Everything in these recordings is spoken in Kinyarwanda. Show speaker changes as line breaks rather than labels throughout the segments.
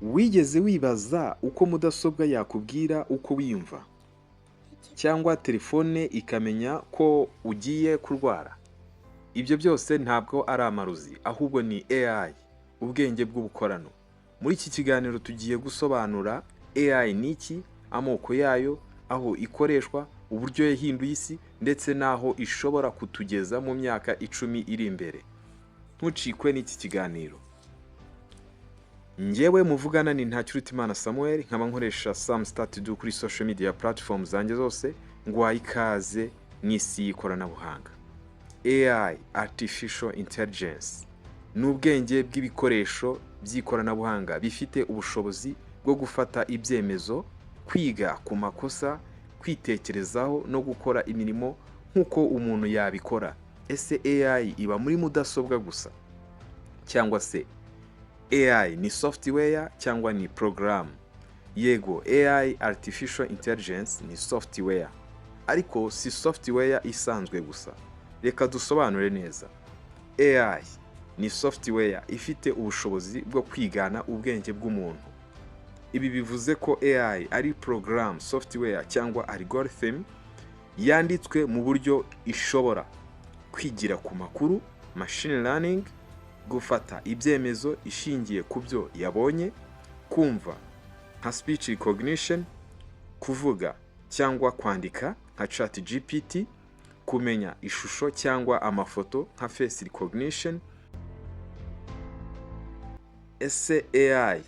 Wigeze wibaza uko mudasobwa yakubwira uko wiyumva, cyangwa telefone ikamenya ko ugiye kurwara? Ibyo byose ntabwo ari amarozi, ahubwo ni AI, ubwenge bw'ubukorano. Muri iki kiganiro tugiye gusobanura AI ni iki, amoko yayo, aho ikoreshwa, uburyo yahinduye isi, ndetse n'aho ishobora kutugeza mu myaka 10 iri imbere. Ntucikwe n'iki kiganiro. Njyewe muvugana ni Ntakirutimana Samuel, nkaba nkoresha Sam Start Do kuri social media platform zanjye zose. Nguhaye ikaze mu isi y'ikoranabuhanga. AI, Artificial Intelligence, ni ubwenge bw'ibikoresho by'ikoranabuhanga bifite ubushobozi bwo gufata ibyemezo, kwiga ku makosa, kwitekerezaho no gukora imirimo nk'uko umuntu yabikora. Ese AI iba muri mudasobwa gusa, cyangwa se AI ni software cyangwa ni porogaramu? Yego, AI, Artificial Intelligence, ni software, ariko si software isanzwe gusa. Reka dusobanure neza. AI ni software ifite ubushobozi bwo kwigana ubwenge bw'umuntu. Ibi bivuze ko AI ari porogaramu, software cyangwa algorithm yanditswe mu buryo ishobora kwigira ku makuru, machine learning, gufata ibyemezo ishingiye ku byo yabonye, kumva nka speech recognition, kuvuga cyangwa kwandika nka Chat GPT, kumenya ishusho cyangwa amafoto nka face recognition. Ese AI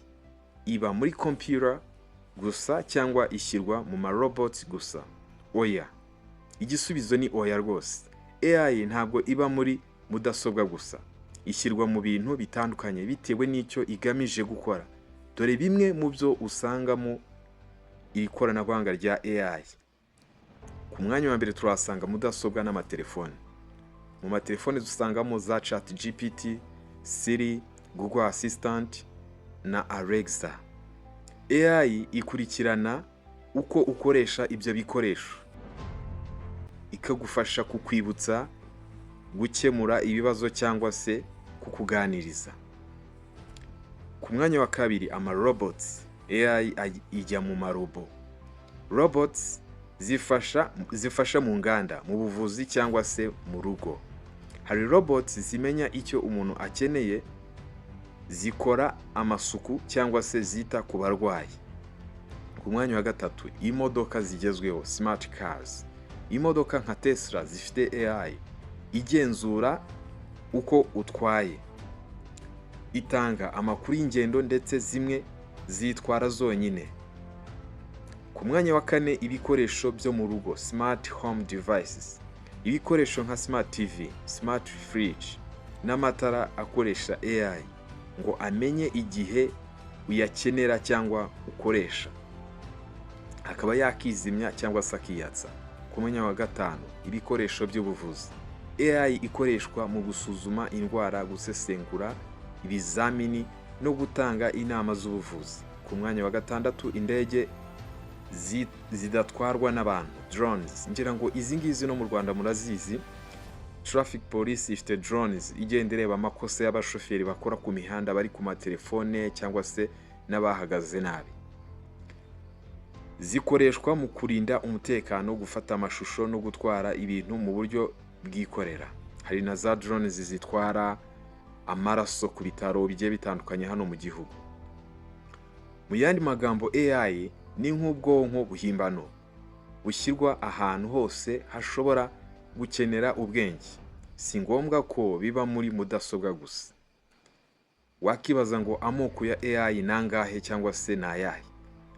iba muri computer gusa cyangwa ishyirwa mu ma robots gusa? Oya, igisubizo ni oya rwose. AI ntabwo iba muri mudasobwa gusa, ishyirwa mu bintu bitandukanye bitewe n'icyo igamije gukora. Dore bimwe mu byo usangamo iri koranabuhanga rya AI. Ku mwanya wa mbere turahasanga mudasobwa n'amatelefone. Mu matelefone dusangamo za Chat GPT, Siri, Google Assistant na Alexa. AI ikurikirana uko ukoresha ibyo bikoresho, ikagufasha kukwibutsa, gukemura ibibazo cyangwa se kukuganiriza. Ku mwanya wa kabiri, ama robots. AI ijya mu marobo. Robots zifasha mu nganda, mu buvuzi cyangwa se mu rugo. Hari robots zimenya icyo umuntu akeneye, zikora amasuku cyangwa se zita ku barwayi. Ku mwanya wa gatatu, imodoka zigezweho, smart cars. Imodoka nka Tesla zifite AI igenzura uko utwaye, itanga amakuru y'ingendo, ndetse zimwe zitwara zonyine. Ku mwanya wa kane, ibikoresho byo mu rugo, smart home devices. Ibikoresho nka smart TV, smart fridge n'amatara akoresha AI ngo amenye igihe uyakenera cyangwa ukoresha, akaba yakizimya cyangwa se akiyatsa. Ku mwanya wa gatanu, ibikoresho by'ubuvuzi. AI ikoreshwa mu gusuzuma indwara, gusesengura ibizamini no gutanga inama z'ubuvuzi. Ku mwanya wa gatandatu, indege zidatwarwa n'abantu, drones. Ngira ngo izi ngizi no mu Rwanda murazizi. Traffic police ifite drones igenda ireba amakosa y'abashoferi bakora ku mihanda bari ku matelefone cyangwa se n'abahagaze nabi. Zikoreshwa mu kurinda umutekano, gufata amashusho no gutwara ibintu mu buryo bwikorera. Hari na za drones zitwara amaraso ku bitaro bigiye bitandukanye hano mu gihugu. Mu yandi magambo, AI ni nk'ubwonko buhimbano bushyirwa ahantu hose hashobora gukenera ubwenge. Si ngombwa ko biba muri mudasobwa gusa. Wakibaza ngo amoko ya AI ni angahe cyangwa se ni ayahe?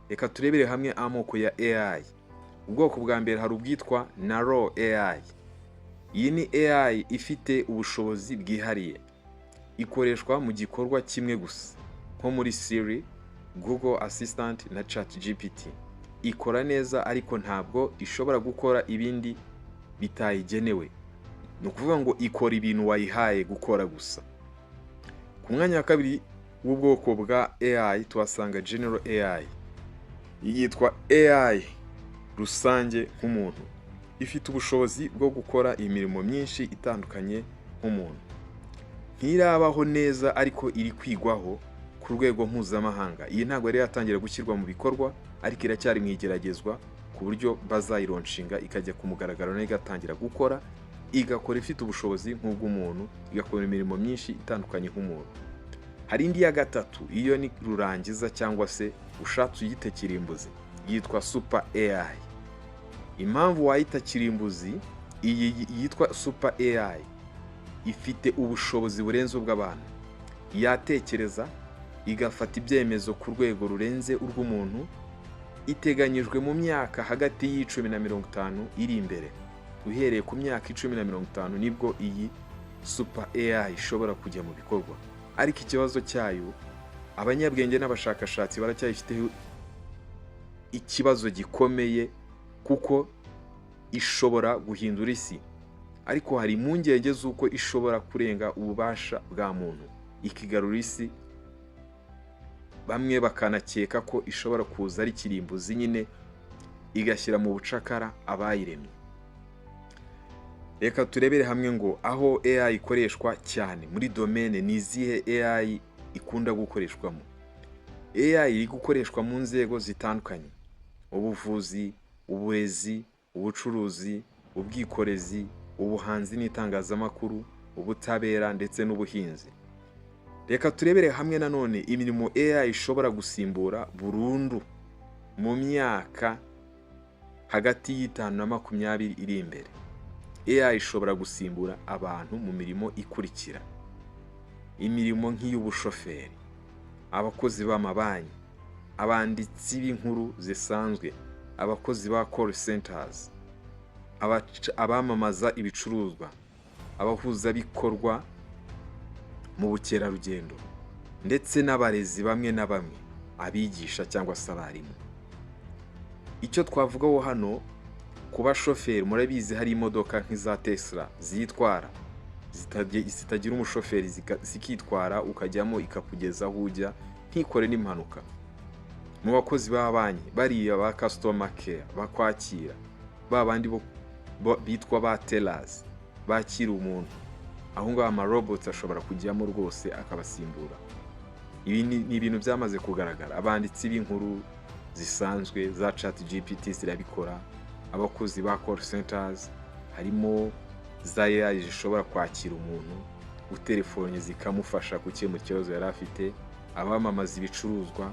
Reka turebere hamwe amoko ya AI. Ubwoko bwa mbere, hari ubwitwa Narrow AI. Iyi ni AI ifite ubushobozi bwihariye, ikoreshwa mu gikorwa kimwe gusa, nko muri Siri, Google Assistant na Chat GPT. Ikora neza, ariko ntabwo ishobora gukora ibindi bitayigenewe. Ni ukuvuga ngo ikora ibintu wayihaye gukora gusa. Ku mwanya wa kabiri w'ubwoko bwa AI tuhasanga General AI. Iyi yitwa AI rusange nk'umuntu, ifite ubushobozi bwo gukora imirimo myinshi itandukanye nk'umuntu. Ntirabaho neza, ariko iri kwigwaho. Kubera ko ku rwego mpuzamahanga. Iyi ntabwo yari yatangira gushyirwa mu bikorwa, ariko iracyari mu igeragezwa, ku buryo bazayilaunchinga ikajya ku mugaragaro, nayo igatangira gukora, igakora ifite ubushobozi nk'ubw'umuntu, igakora imirimo myinshi itandukanye nk'umuntu. Hari indi ya gatatu, iyo ni rurangiza cyangwa se ushatse uyite kirimbuzi, yitwa Super AI. Impamvu wayita kirimbuzi, iyi yitwa Super AI ifite ubushobozi burenze ubw'abantu. Yatekereza, igafata ibyemezo ku rwego rurenze urw'umuntu. Iteganyijwe mu myaka hagati y'10 na 50 iri imbere. Uhereye ku myaka 10 na 50 nibwo iyi Super AI ishobora kujya mu bikorwa. Ariko ikibazo cyayo, abanyabwenge n'abashakashatsi baracyayifiteho ikibazo gikomeye, kuko ishobora guhindura isi, ariko hari impungenge z'uko ishobora kurenga ububasha bwa muntu, ikigarura isi. Bamwe bakanakeka ko ishobora kuza ari kirimbuzi nyine, igashyira mu bucakara abayiremye. Reka turebere hamwe ngo aho AI ikoreshwa cyane muri domaine ni izihe? AI ikunda gukoreshwamo, AI iri gukoreshwa mu nzego zitandukanye: ubuvuzi, uburezi, ubucuruzi, ubwikorezi, ubuhanzi n'itangazamakuru, ubutabera ndetse n'ubuhinzi. Reka turebere hamwe nanone imirimo AI ishobora gusimbura burundu mu myaka hagati y'5 na 20 iri imbere. AI ishobora gusimbura abantu mu mirimo ikurikira: imirimo nk'iy'ubushoferi, abakozi b'amabanki, abanditsi b'inkuru zisanzwe, abakozi ba call centers, abamamaza ibicuruzwa, abahuzabikorwa mu bukerarugendo, ndetse n'abarezi bamwe na bamwe, abigisha cyangwa se abarimu. Icyo twavugaho hano ku bashoferi, murabizi hari imodoka nk'iza Tesla zitwara, zitagira umushoferi, zikitwara, ukajyamo ikakugeza aho ujya, ntikore n'impanuka. Mu bakozi ba banki, bariya ba customer care bakwakira, ba bandi bitwa ba tellers bakira umuntu aho ngaho, amaroboti ashobora kujyamo rwose akabasimbura. Ibi ni ibintu byamaze kugaragara. Abanditsi b'inkuru zisanzwe, za Chat GPT zirabikora. Abakozi ba call centers, harimo za AI zishobora kwakira umuntu utelefone zikamufasha gukemura ikibazo yari afite, abamamaza ibicuruzwa,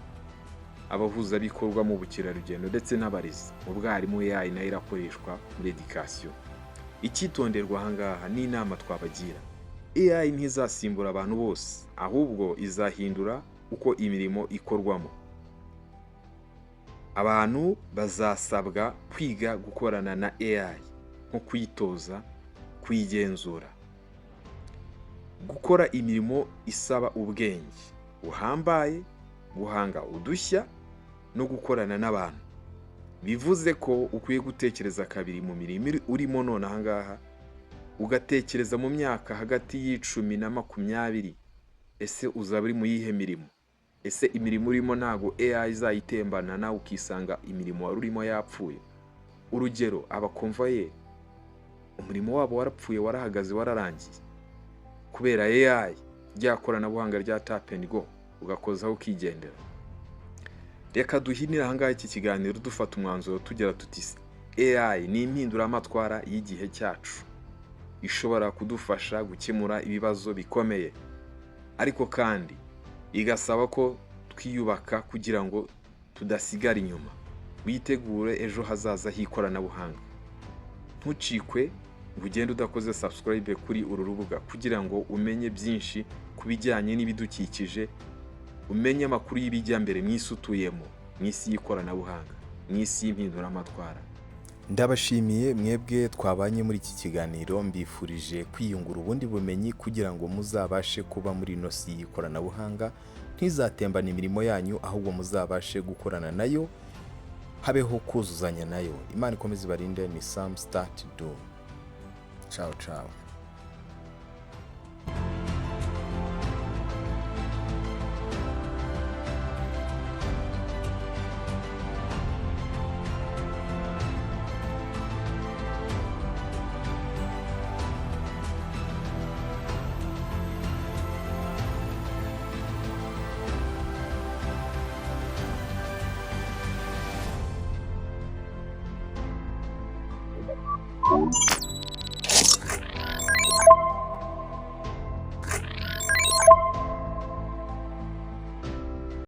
abahuzabikorwa mu bukerarugendo ndetse n'abarezi. Mu bwarimu, AI nayo irakoreshwa muri education. Icyitonderwa ahangaha n'inama twabagira: AI ntizasimbura abantu bose, ahubwo izahindura uko imirimo ikorwamo. Abantu bazasabwa kwiga gukorana na AI, nko kuyitoza, kuyigenzura, gukora imirimo isaba ubwenge buhambaye, guhanga udushya no gukorana n'abantu. Bivuze ko ukwiye gutekereza kabiri mu mirimo urimo none ahangaha, ugatekereza mu myaka hagati y'10 na 20, ese uzaba uri mu yihe mirimo? Ese imirimo urimo ntago AI izayitembana, nawe ukisanga imirimo wari urimo yapfuye? Urugero, abakomvayeri, umurimo wabo warapfuye, warahagaze, wararangiye kubera AI, rya koranabuhanga rya tap and go, ugakozaho ukigendera. Reka duhinire ahangaha iki kiganiro, dufata umwanzuro tugira tuti: AI ni impinduramatwara y'igihe cyacu, ishobora kudufasha gukemura ibibazo bikomeye, ariko kandi igasaba ko twiyubaka kugira ngo tudasigara inyuma. Witegure ejo hazaza h'ikoranabuhanga. Ntucikwe ngo ugende udakoze subscribe kuri uru rubuga, kugira ngo umenye byinshi ku bijyanye n'ibidukikije, umenye amakuru y'ibijya mbere mu isi utuyemo, mu isi y'ikoranabuhanga, mu isi y'impinduramatwara.
Ndabashimiye mwebwe twabanye muri iki kiganiro. Mbifurije kwiyungura ubundi bumenyi kugira ngo muzabashe kuba muri ino si y'ikoranabuhanga, ntizatembane imirimo yanyu, ahubwo muzabashe gukorana nayo, habeho kuzuzanya nayo. Imana ikomeze ibarinde. Ni Sam Start Do. Ciao ciao.